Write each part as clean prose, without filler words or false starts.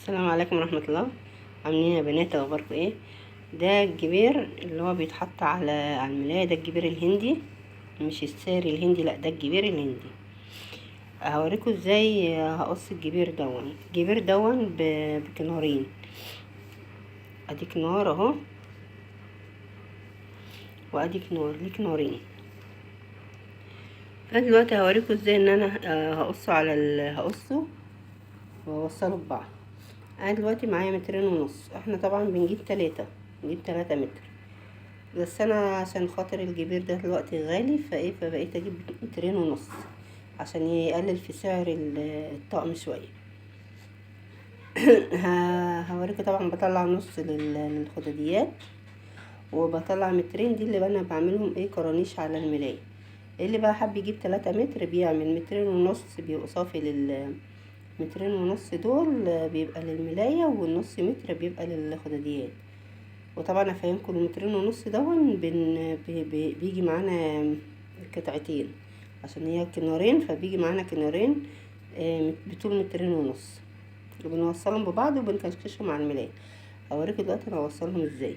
السلام عليكم ورحمة الله. عاملين يا بنات؟ اخباركم ايه؟ ده الجبير اللي هو بيتحط على الملاية، ده الجبير الهندي، مش الساري الهندي، لا ده الجبير الهندي. هوريكم ازاي هقص الجبير دون. الجبير دون بكنارين، ادي كنار اهو وادي كنار، ليه كنارين. فانا دلوقتي هوريكم ازاي ان انا هقصه على هقصه واوصله ببعض. انا دلوقتي معايا مترين ونص، احنا طبعا بنجيب تلاتة، نجيب 3 متر، بس انا عشان خاطر الجبير ده دلوقتي غالي فبقيت اجيب مترين ونص عشان يقلل في سعر الطقم شوية. هوريكم. طبعا بطلع نص للخداديات، وبطلع مترين دي اللي انا بعملهم كرانيش على الملاية. اللي بقى حب يجيب 3 متر بيعمل مترين ونص، بيبقوا صافي لل مترين ونص دول بيبقى للملاية، والنص متر بيبقى للخداديات. وطبعا افهمكم المترين ونص دون بيجي معانا قطعتين عشان هي كنارين، فبيجي معانا كنارين، بطول مترين ونص، وبنوصلهم ببعض وبنكشكشهم على الملاية. هوريكم دلوقتي انا هوصلهم ازاي.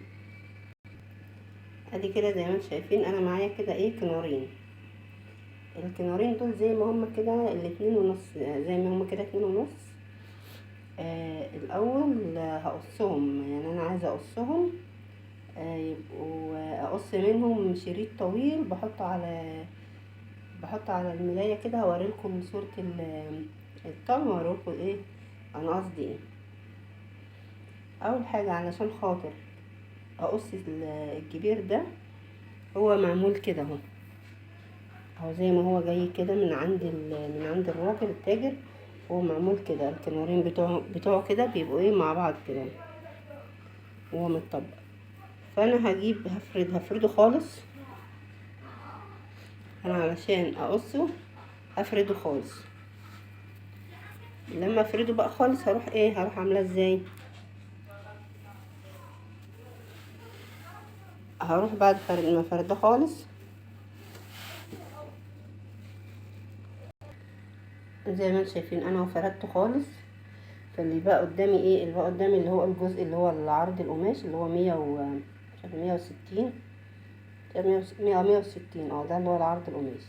ادي كده زي ما انتم شايفين انا معايا كده كنارين. الكنارين دول زي ما هما كده الاتنين ونص، زي ما هما كده اتنين ونص. الاول هقصهم، يعني انا عايزه اقصهم، يبقوا، اقص منهم شريط طويل بحطه على الملايه كده. هوريلكم صوره الطقم وهوريلكم انا قصدي ايه. اول حاجه علشان خاطر اقص الجبير ده، هو معمول كده اهو، اهو زي ما هو جاي كده من عند الراجل التاجر، هو معمول كده. الكنارين بتوعه كده بيبقوا مع بعض كده وهو متطبق. فانا هفرده خالص. انا علشان اقصه هفرده خالص. لما افرده بقى خالص هروح عاملاه ازاي؟ هروح بعد ما فرده خالص زي ما انتم شايفين انا فردته خالص. فاللي بقى قدامي ايه؟ اللي بقى قدامي اللي هو الجزء اللي هو العرض القماش اللي هو مية و، مش عارفة، مية وستين، مية، مية وستين، ده اللي هو العرض القماش.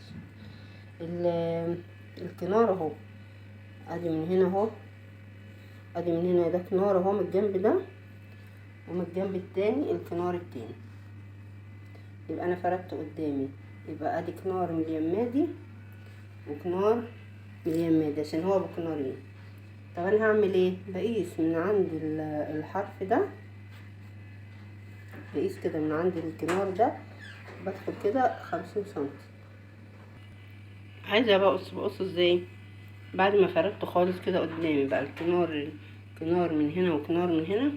الكنار اهو، ادي من هنا اهو، ادي من هنا، ده كنار اهو من الجنب ده، ومن الجنب التاني الكنار التاني. يبقى انا فردت قدامي، يبقى ادي كنار من اليمه دي وكنار من اليمه دي عشان هو بكنارين. طب انا هعمل ايه؟ بقيس من عند الحرف ده، بقيس كده من عند الكنار ده، بدخل كده 50 سنتي. عايزه بقى اقص، بقص ازاي؟ بعد ما فردته خالص كده قدامي بقى الكنار، كنار من هنا وكنار من هنا،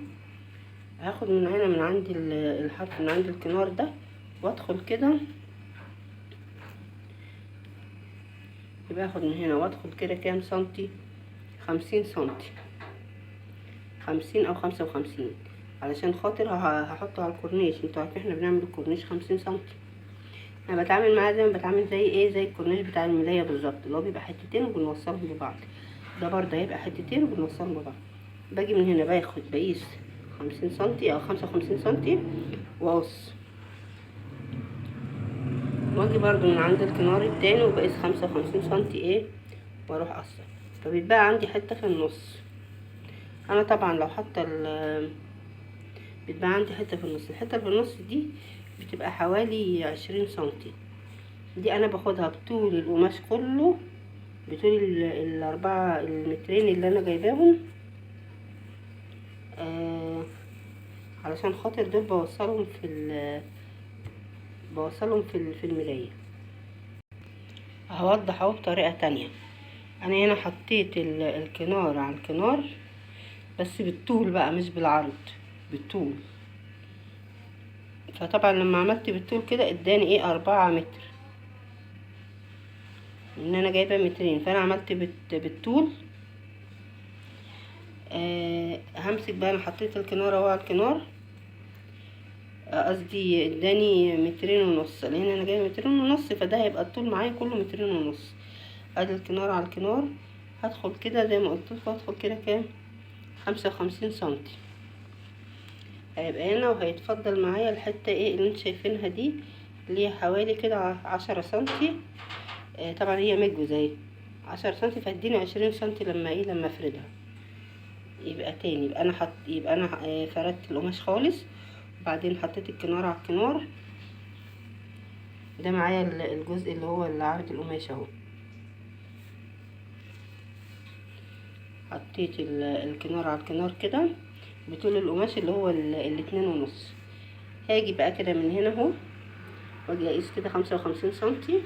هاخد من هنا من عند الحرف من عند الكنار ده وادخل كده، يبقى اخد من هنا وادخل كده كام سنتي؟ 50 سنتي، 50 او 55، علشان خاطر هحطه على الكورنيش. انتوا عارفين احنا بنعمل الكورنيش 50 سنتي. انا بتعامل معاه زي ما بتعامل زي ايه، زي الكورنيش بتاع الملاية بالظبط، اللي هو بيبقى حتتين وبنوصلهم ببعض. ده برضه هيبقى حتتين وبنوصلهم ببعض. باجي من هنا بقيس 50 سنتي او 55 سنتي واقص، واجي برضو من عند الكنار التاني وبقيس 55 سنتي واروح اقصر. فبيتبقى عندي حتة في النص. انا طبعا لو حاطه بيتبقى عندي حتة في النص. الحتة اللي في النص دي بتبقى حوالي 20 سنتي، دي انا باخدها بطول القماش كله، بطول الاربعة المترين اللي انا جايباهم، علشان خاطر دول بوصلهم في الملاية. هوضح اهو بطريقة تانية. انا هنا حطيت الكنار على الكنار، بس بالطول بقى مش بالعرض، بالطول. فطبعا لما عملت بالطول كده اداني 4 متر، ان انا جايبه مترين، فانا عملت بالطول. همسك بقى، انا حطيت الكنار اهو على الكنار، قصدي اداني مترين ونص، لان انا جايبه مترين ونص، فده هيبقى الطول معايا كله مترين ونص. ادي الكنار على الكنار، هدخل كده زي ما قلت لكم، هدخل كده كام؟ 55 سنتي هيبقى هنا، وهيتفضل معايا الحتة ايه اللي انتوا شايفينها دي اللي هي حوالي كده 10 سنتي. طبعا هي مجوزة اهي 10 سنتي، فهتديني 20 سنتي لما ايه، لما افردها. يبقى تاني يبقى انا حط، يبقى انا فردت القماش خالص، وبعدين حطيت الكنار على الكنار ده معايا الجزء اللي هو اللي عرض القماش اهو. حطيت الكنار على الكنار كده بطول القماش اللي هو الاتنين ونص. هاجي بقى كده من هنا اهو واجي اقيس كده 55 سنتي،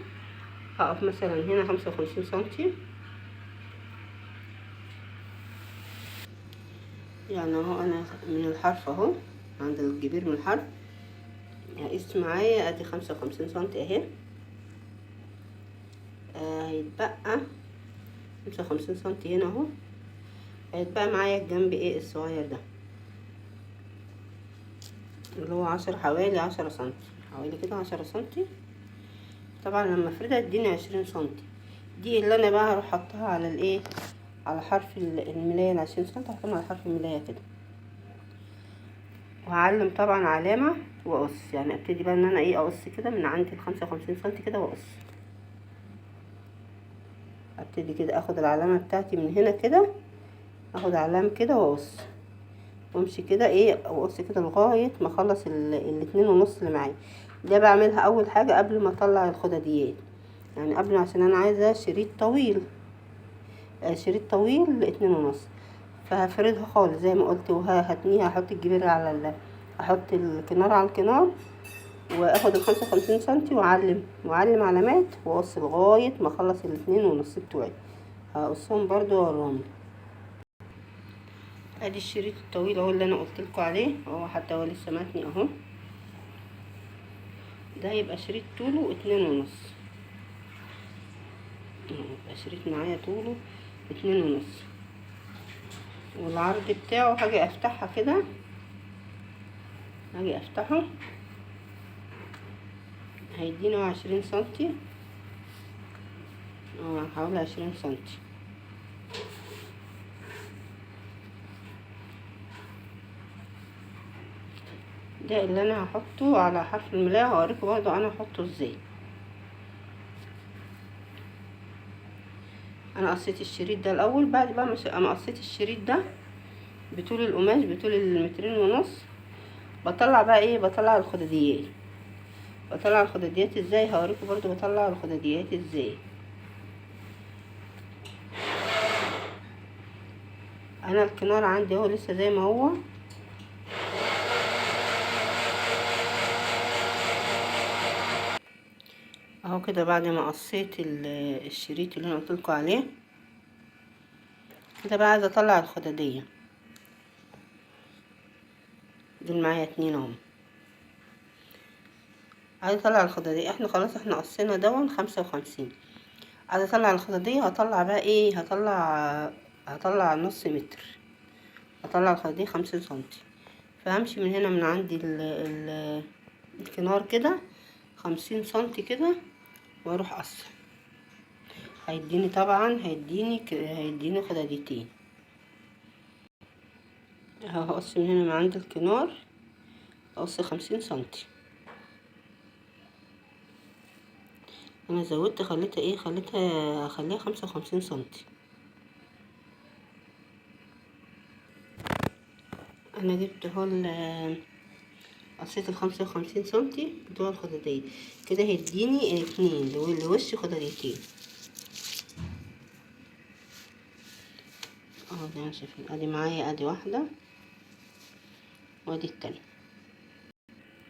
هقف مثلا هنا 55 سنتي، يعني اهو انا من الحرف اهو عند الجبير من الحرف هقيس معايا ادي 55 سنتي اهي. هيتبقى 55 سنتي هنا اهو، هيتبقى معايا الجنب ايه الصغير ده اللي هو 10، حوالي 10 سنتي، حوالي كده 10 سنتي. طبعا لما افردها تديني 20 سنتي، دي اللي انا بقى هروح احطها على الايه، على حرف الملاية العشرين سنتي، هحطهم على حرف الملاية كده، وهعلم طبعا علامة واقص. يعني ابتدي بقى ان انا ايه اقص كده من عند 55 سنتي كده واقص. ابتدي كده اخد العلامة بتاعتي من هنا كده، اخد علامة كده واقص، وامشي كده ايه واقص كده لغاية ما اخلص الاتنين ونص اللي معايا. ده بعملها اول حاجة قبل ما اطلع الخداديات، يعني قبل، عشان انا عايزة شريط طويل، شريط طويل اتنين ونص، فهفردها خالص زي ما قلت، وهتنيها، هحط الجبير على احط الكنار على الكنار، واخد 55 سنتي واعلم علامات واقص لغاية ما اخلص الاتنين ونص بتوعي. هقصهم برضو واوريهم. ادي الشريط الطويل اهو اللي انا قلت لكم عليه اهو، حتى هو لسه متني اهو. ده يبقى شريط طوله اتنين ونص، يبقى شريط معايا طوله اتنين ونص، والعرض بتاعه هاجي افتحها كده، هاجي افتحه هيدينا 20 سنتي، حوالي 20 سنتي. ده اللي انا هحطه على حرف الملاية، هوريكم برضو انا هحطه ازاي. انا قصيت الشريط ده الاول، بعد بقى ما قصيت الشريط ده بطول القماش بطول المترين ونص، بطلع بقى ايه، بطلع الخداديات. بطلع الخداديات ازاي هوريكم برضو بطلع الخداديات ازاي. انا الكنار عندي اهو لسه زي ما هو، اهو كده. بعد ما قصيت الشريط اللي انا قلت لكم عليه كده، بقى عايزه اطلع الخداديه دول معايا 2 اهو. عايزه اطلع الخداديه، احنا خلاص احنا قصينا دون 55. عايزه اطلع الخداديه، هطلع بقى ايه، هطلع نص متر، هطلع الخداديه 50 سنتي. فهمشي من هنا من عندي الكنار كده 50 سنتي كده، واروح اقص. هيديني طبعا، هيديني خداديتين. اهو هقص من هنا من عند الكنار، اقص 50 سنتي. انا زودت، خليتها ايه، خليها 55 سنتي. انا جبت اهو قصيت 55 سنتي بتوع الخدادية كده، هيديني 2 لوش خداديتين اهو زي ما شايفين. ادي معايا، ادي واحدة وادي التانية.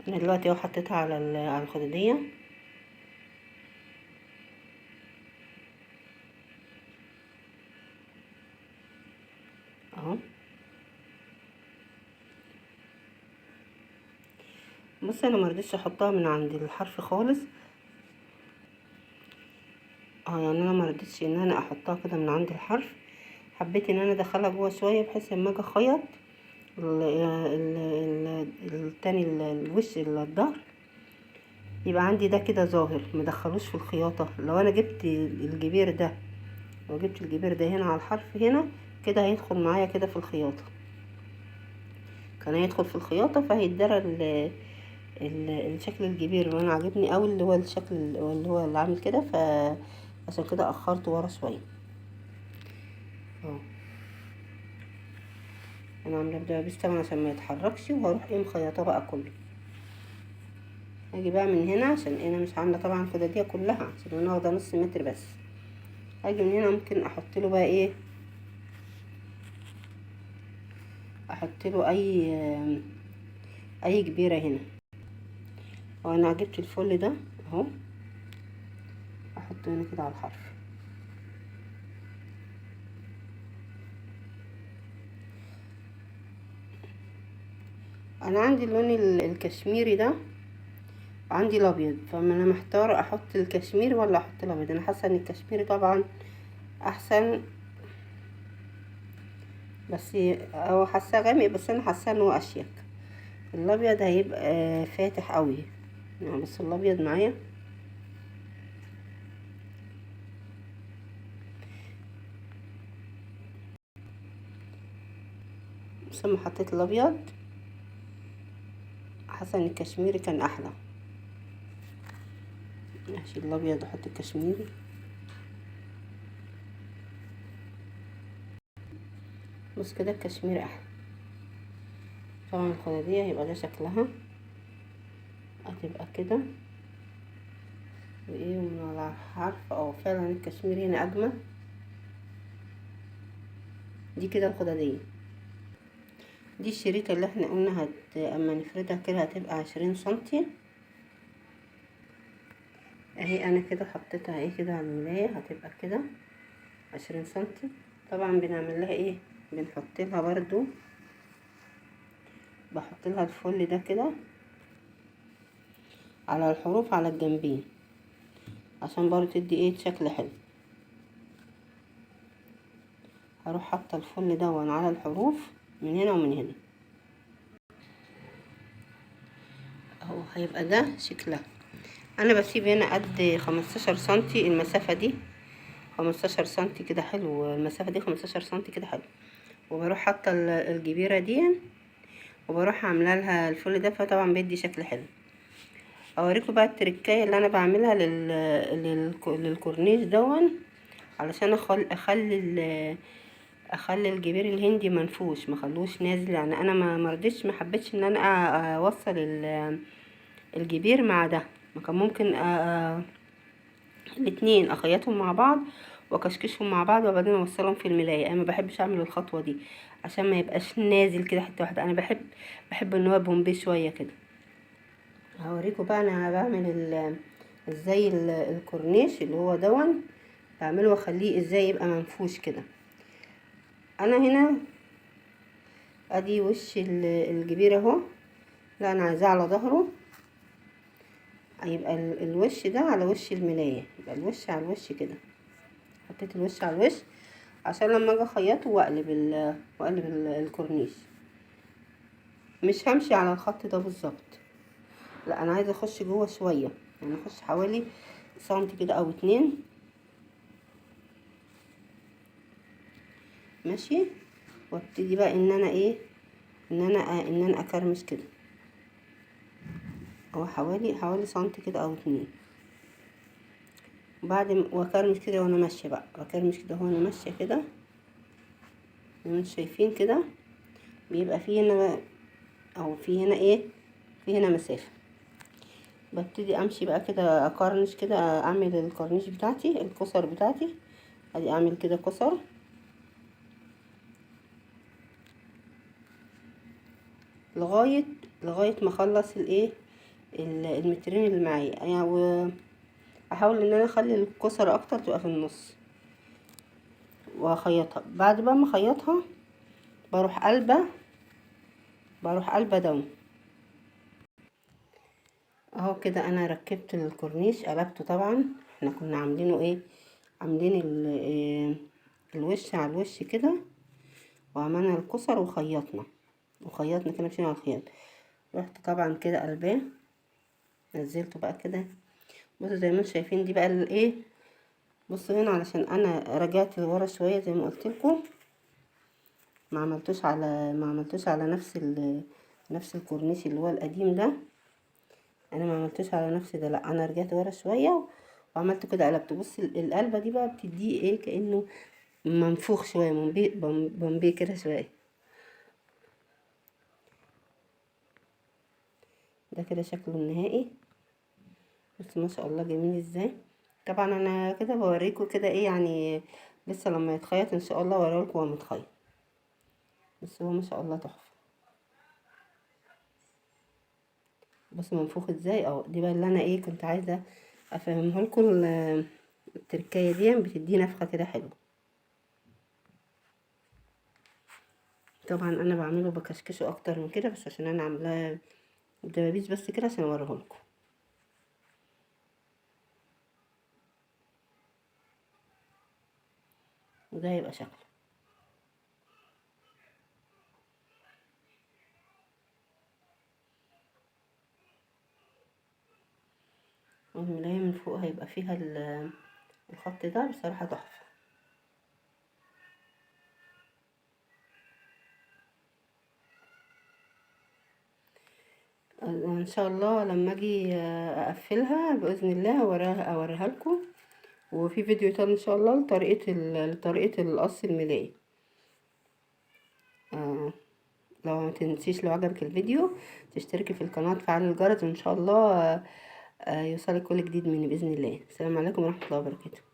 انا دلوقتي اهو حطيتها على الخدادية. اهو بص، انا مرضتش احطها من عند الحرف خالص، يعني انا مرضتش ان انا احطها كده من عند الحرف، حبيت ان انا ادخلها جوه شويه بحيث لما اجي اخيط التاني الوش الظهر يبقى عندي ده كده ظاهر، مدخلوش في الخياطه. لو انا جبت الجبير ده، لو جبت الجبير ده هنا على الحرف هنا كده هيدخل معايا كده في الخياطه. كان هيدخل في الخياطة، فهيتدرى الشكل الكبير. وانا عاجبني قوي اللي هو الشكل اللي هو اللي عامل كده، فعشان كده اخرته ورا شوية اهو. انا عامله بدبابيس طبعا عشان ما يتحركش، وهروح ايه مخيطه بقى كله. هاجي بقى من هنا عشان انا مش عامله طبعا خداديه كلها، عشان انا واخده نص متر بس. هاجي من هنا ممكن احط له بقى ايه، احط له اي كبيرة هنا. وانا جبت الفل ده اهو، احطه هنا كده على الحرف. انا عندي اللون الكشميري ده، عندي الابيض، فانا محتارة احط الكشمير ولا احط الابيض. انا حاسه ان الكشميري طبعا احسن، بس هو حاساه غامق، بس انا حاساه ان هو اشيك. الابيض هيبقى فاتح قوي يعني، بس الابيض معايا. بس لما حطيت الابيض حاسه ان الكشميري كان احلى. اشيل الابيض واحط الكشميري. بص كده الكشميري احلى. طبعا الخدادية هيبقى ده شكلها، هتبقى كده وايه ومن على الحرف. فعلا الكشميري هنا اجمل. دي كده الخدادية. دي الشريطة اللي احنا قلنا اما نفردها كده هتبقى 20 سنتي اهي. انا كده حطيتها اهي كده على الملاية، هتبقى كده 20 سنتي. طبعا بنعمل لها ايه، بنحط لها برضو، بحط لها الفل ده كده على الحروف على الجنبين عشان برضو تدي ايه شكل حلو. هروح حاطه الفل دون على الحروف من هنا ومن هنا اهو، هيبقى ده شكلها. انا بسيب هنا قد 15 سنتي، المسافة دي 15 سنتي كده حلو، المسافة دي 15 سنتي كده حلو. وبروح حاطه الجبيرة دي وبروح عامله لها الفل ده، فطبعا بيدي شكل حلو. اوريكم بقى التركايه اللي انا بعملها للكورنيش دون، علشان اخلي الجبير الهندي منفوش، ما خلوش نازل. يعني انا ما مرضتش، ما حبيتش ان انا اوصل الجبير مع ده، ما كان ممكن الاتنين اخيطهم مع بعض واكشكشهم مع بعض وبعدين اوصلهم في الملايه. انا ما بحبش اعمل الخطوة دي عشان ما يبقاش نازل كده حتة واحدة، انا بحب ان هو بومبيه شوية كده. هوريكم بقى انا بعمل ازاي الكورنيش اللي هو دون، بعمله واخليه ازاي يبقى منفوش كده. انا هنا ادي وش الجبير اهو، لا انا عايزاه على ظهره، هيبقى الوش ده على وش الملايه، يبقى الوش على الوش كده. حطيت الوش على الوش عشان لما اجي اخيطه واقلب الكورنيش. مش همشي على الخط ده بالظبط، لا انا عايزه اخش جوه شوية، يعني اخش حوالي سنتي كده او 2 ماشي. وابتدي بقى ان انا ايه، ان انا اكرمش كده، هو حوالي سنتي كده او 2. بعد واكرمش كده وانا ماشية بقى، واكرمش كده وانا ماشية كده زي ما انتم شايفين كده، بيبقى في هنا او في هنا ايه، في هنا مسافة. ببتدي امشي بقى كده اكرنش كده، اعمل الكورنيش بتاعتي، الكسر بتاعتي ادي، اعمل كده كسر لغاية ما اخلص الايه المترين اللي معايا. احاول ان انا اخلي الكسر اكتر تبقى في النص واخيطها. بعد بقى ما اخيطها بروح قلبه دون اهو كده. انا ركبت الكورنيش، قلبته طبعا، احنا كنا عاملينه ايه، عاملين الوش على الوش كده، وعملنا الكسر وخيطنا كده، مشينا على الخياط. رحت طبعا كده قلباه، نزلته بقى كده. بصوا زي ما انتم شايفين دي بقى الايه، بصوا هنا علشان انا رجعت لورا شوية زي ما قلت لكم، ما عملتوش على نفس الكورنيش اللي هو القديم ده، انا ما عملتوش على نفس ده، لا انا رجعت ورا شوية وعملت كده قلبت. بص القلبه دي بقى بتديه ايه، كانه منفوخ شوية، بومبي كده شوية. ده كده شكله النهائي، بس ما شاء الله جميل ازاي. طبعا انا كده بوريكم كده ايه يعني، لسه لما يتخيط ان شاء الله اوريلكم هو متخيط، بس هو ما شاء الله تحفة. بصوا منفوخ ازاي اهو. دي بقى اللي انا ايه كنت عايزه افهمها لكم، التركايه دي بتدي نفخه كده حلوة. طبعا انا بعمله بكشكشه اكتر من كده، بس عشان انا عاملاه دبابيس بس كده عشان اوريه لكم. وده هيبقى شكله. والملاية من فوق هيبقى فيها الخط ده، بصراحة تحفة. ان شاء الله لما اجي اقفلها باذن الله اوريها لكم، وفي فيديو تاني ان شاء الله لطريقة القص الملاية. لو ما تنسيش لو عجبك الفيديو تشتركي في القناة وتفعلي الجرس، وان شاء الله يوصلك كل جديد مني باذن الله. السلام عليكم ورحمة الله وبركاته.